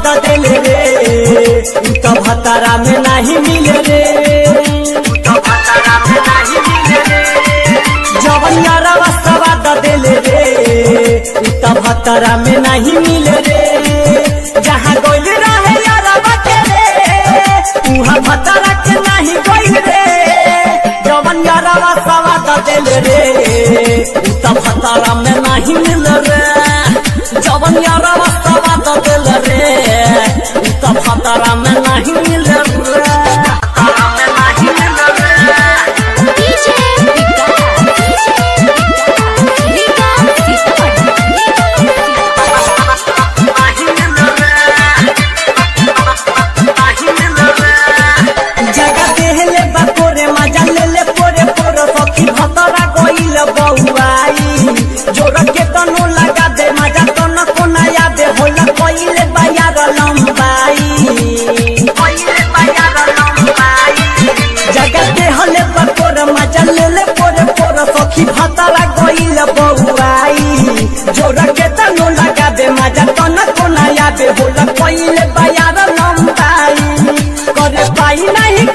सवाद देले रे, उ तो भतारा में नहीं मिले रे, उ तो भतारा में नहीं मिले रे। जवन यारवा सवाद देले रे, उ तो भतारा में नहीं मिले रे। जहाँ गइल रहे यारवा के रे, उहाँ भतारा के नहीं गइल रे। जवन यारवा सवाद देले रे, उ तो भतारा में नहीं मिले रे। जवन यारवा सवाद देले रे, उ तो भतारा में नहीं मिले रे। भतारा में नहीं मिले रे। डीजे विकास रीगा सीतामढ़ी। नहीं मिले रे, नहीं मिले रे। जगह देहले बकोरे मजा ले ले पोरे पोरे, सखी भतरा गइल बउआई। जोर के तनो लगा दे मजा तन कोना याद होला, कइले बायार लंबाई, कइले बायार लंबाई। जगह देहले बकोरे मजा ले ले पोरे पोरे, सखी भतरा गइल बउआई। जोर के तनो लगा दे मजा तन कोना याद होला, कइले बायार लंबाई। करे पाई नहीं